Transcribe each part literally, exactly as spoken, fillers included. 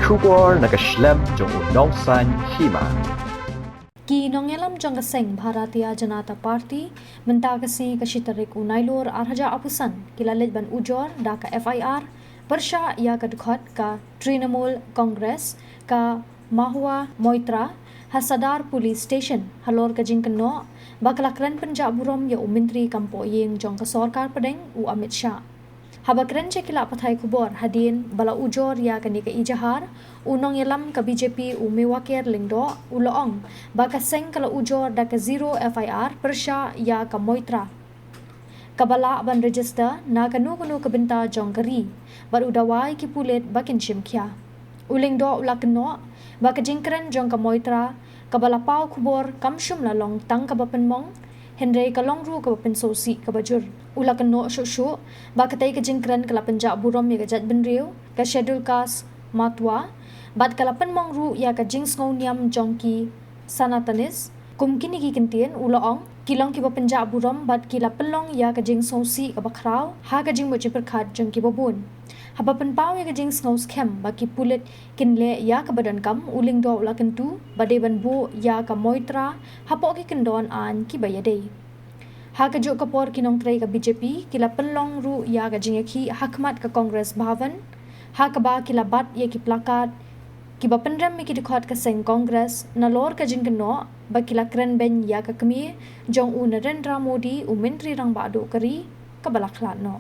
Khubor na ka shlem jong u Nongsaiñ Hima. Ki nongïalam jong ka seng Bharatiya Janata Party mynta ka sngi ka shi tarik u Nailur ar hajar arphew san ki la leit ban ujor da ka F I R pyrshah ïa ka dkhot ka Trinamool Congress ka Mahua Moitra ha Sadar Police Station halor ka jingkynnoh ba ka la kren pynjah burom ïa u Myntri kam poh ïing jong ka sorkar pdeng u Amit Shah. Haba kren sha ki lad pathai khubor hadien ba la ujor ïa kane ka ijahar, u nongïalam ka B J P u Mewaker Lyngdoh u la ong ba ka seng ka la ujor da ka zero F I R pyrshah ïa ka Moitra kaba lah ban register na kano kano ka bynta jong ka ri bad u dawa ïa ki pulit ba kin shim khia. U Lyngdoh u la kynnoh ba ka jingkren jong ka Moitra kaba la paw khubor kam shym la long tang kaba pynmong, hynrei ka long ruh kaba pynsngewsih kaba jur. U la kynnoh shuh shuh ba katei ka jingkren ka la pynjah burom ïa ka jaitbynriew, ka Scheduled Caste Mahtowa, bad ka la pynmong ruh ïa ka jingsngewniam jong ki Sanatanis. Kum kine ki kyntien u la ong ki long kiba pynjah burom bad ki la pynlong ïa ka jingsngewsih kaba khraw ha ka jingmut jingpyrkhat jong kiba bun. Haba pynpaw ïa ka jingsngewskhem ba ki pulit kin leh ïa kaba donkam, u Lyngdoh u la kyntu ba dei ban buh ïa ka Moitra hapoh ki kyndon aiñ kiba ïadei. Ha kajuh ka por ki nongtrei ka B J P ki la pynlong ruh ïa ka jingïakhih ha khmat ka Congress Bhavan, ha kaba ki la bat ïa ki placard kiba pynrem ïa ki dkhot ka seng Congress nalor ka jingkynnoh ba ki la kren beiñ ïa ka kmie jong u Narendra Modi, u Myntri Rangbah Duh ka ri kaba la khlad noh.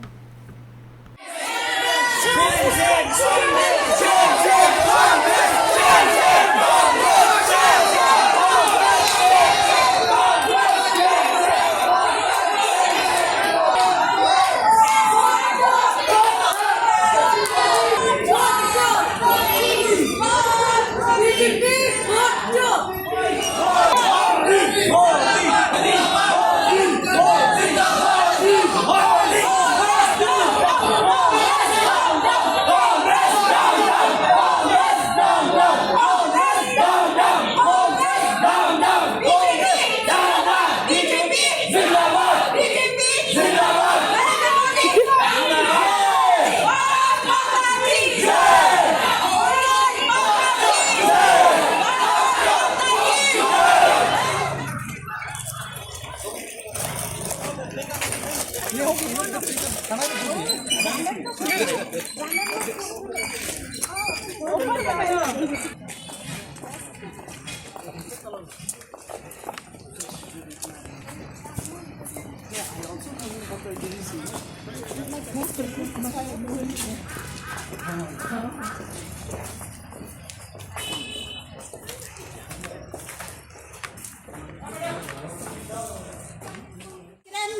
Kren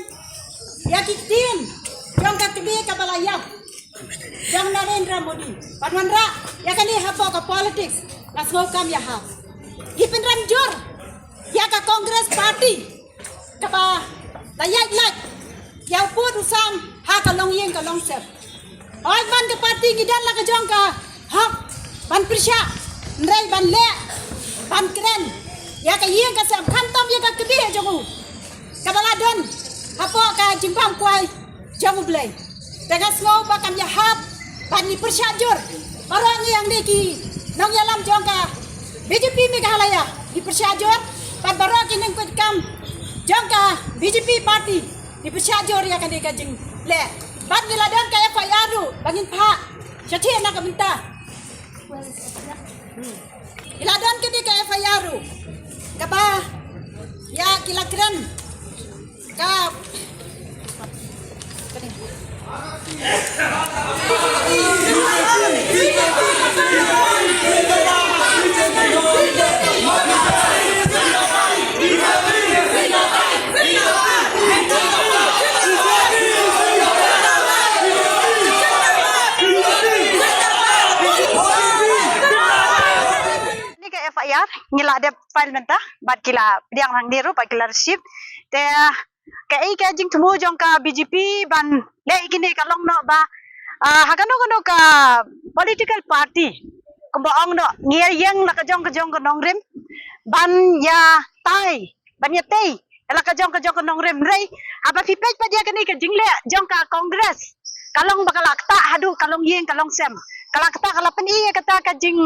ïa ki ktien jong ka kmie kaba la ïap jong Narendra Modi ban wanrah ïa kane hapoh ka politics, nga sngewkam ïa ha. Ki pynrem jur ïa ka Congress Party kaba la ïaid lait ïa u pud u sam ha ka longïing ka longsem. Hooid, man ka party ngi don la ka jong ka hok ban pyrshah, hynrei ban leh, ban kren ïa ka ïing ka sem, khamtam ïa ka kmie jong u kaba la don hapoh ka jingbam kwai jong U Blei. Te nga sngew ba kam ïahap ban ngi pyrshah jur. Baroh ngi hangne ki nongïalam jong ka B J P Meghalaya ngi pyrshah jur, bad baroh ki nongkit kam jong ka B J P party ngi pyrshah jur ïa kane ka jingleh. Bad ngi la don ka F I R ruh ba ngin phah shatei na ka bynta. Ngi la don kane ka F I R ruh kaba ïa ki la kren ka Kane ka F I R ngi la dep file mynta, bad ki la pdiang hangne ruh, bad ki la receive. Te kaei ka jingthmu jong ka B J P ban leh ïa kine ka long noh ba, ah, ha kano kano ka political party, kumba ong noh, ngi ïeng la ka jong ka jong ka nongrim ban ïatai, ban ïatei la ka jong ka jong ka nongrim. Hynrei haba phi peit pat ïa kane ka jingleh jong ka Congress, ka long ba ka la ktah haduh ka longïing ka longsem. Ka la kata ka la pyni ïa kata ka jing,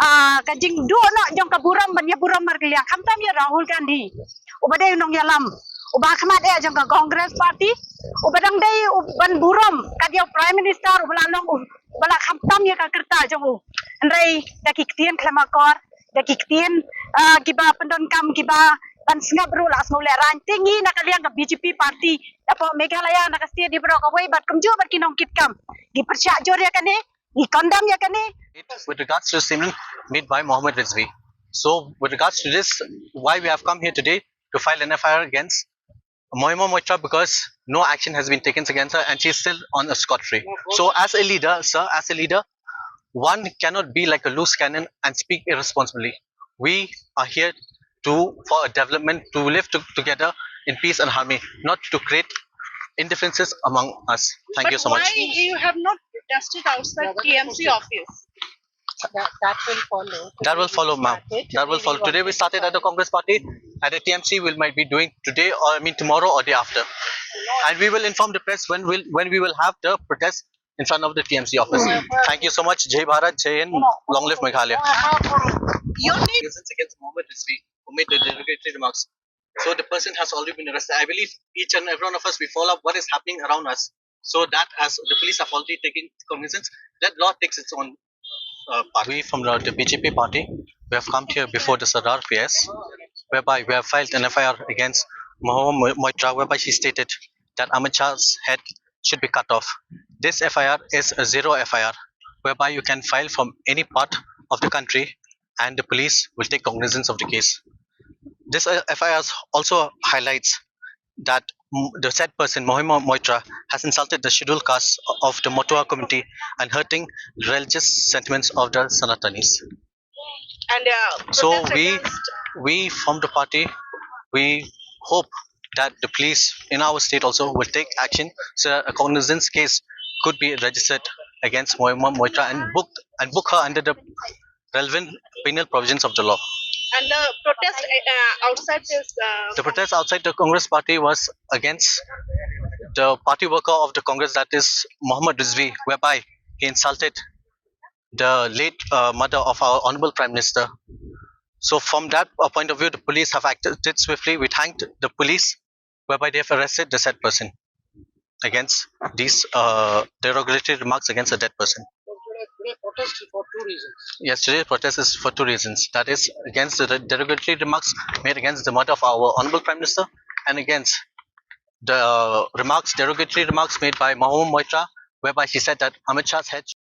ah, ka jingduh noh jong ka burom ban ïa burom markylliang, khamtam ïa Rahul Gandhi uba dei u nongïalam uba khmat eh jong ka Congress Party, uba dang dei u ban burom ka dei u Prime Minister uba la long u, uba la khamtam ïa ka kyrta jong u. Hynrei da ki ktien khlem akor, da ki ktien, ah, kiba pyndonkam kiba ban sngap ruh la sngew lehraiñ. Te ngi na ka liang ka B J P party hapoh Meghalaya, na ka state, dei baroh kawei bad kumjuh bad ki nongkitkam, ngi pyrshah jur ïa kane, ngi condemn ïa kane. With regards to the statement made by Mohammed Rizvi. So, with regards to this, why we have come here today to file an F I R against Mohima Moitra, because no action has been taken against her and she's still on a scot free. So, as a leader, sir, as a leader, one cannot be like a loose cannon and speak irresponsibly. We are here to, for a development, to live to, together in peace and harmony, not to create indifferences among us. Thank you so much. Why you have not protested outside T M C office? That, that will follow. That will follow, ma'am. That will follow. Today we started at the Congress Party. At the T M C, we might be doing today, or I mean tomorrow or day after. And we will inform the press when we'll, when we will have the protest in front of the T M C office. Thank you so much. Jai Bharat, Jai Hind, long live Meghalaya. Your name? Cognizance against Mohammed Rizvi, who made the derogatory remarks. So the person has already been arrested. I believe each and every one of us, we follow up what is happening around us. So that, as the police have already taken cognizance, let law takes its own, uh, part. We from the, the B J P party, we have come here before the Sardar P S, whereby we have filed an F I R against Mohima Mo-, Moitra, whereby she stated that Amit Shah's head should be cut off. This F I R is a zero F I R, whereby you can file from any part of the country and the police will take cognizance of the case. This, uh, F I R also highlights that, mm, the said person, Mohima Moitra, has insulted the scheduled caste of the Motua community and hurting religious sentiments of the Sanatanis. And, uh, so protest we, against we from the party, we hope that the police in our state also will take action so a cognizance case could be registered against Mohima Moitra and booked, and book her under the relevant penal provisions of the law. And the protest, uh, outside this, uh, the protest outside the Congress party was against the party worker of the Congress, that is Mohammad Rizvi, whereby he insulted the late, uh, mother of our Honorable Prime Minister. So from that, uh, point of view, the police have acted swiftly. We thanked the police, whereby they have arrested the said person against these, uh, derogatory remarks against a dead person. Today, today protest is for two reasons. Yes, today's protest is for two reasons. That is against the derogatory remarks made against the mother of our Honorable Prime Minister and against the, uh, remarks, derogatory remarks made by Mohima Moitra, whereby she said that Amit Shah's head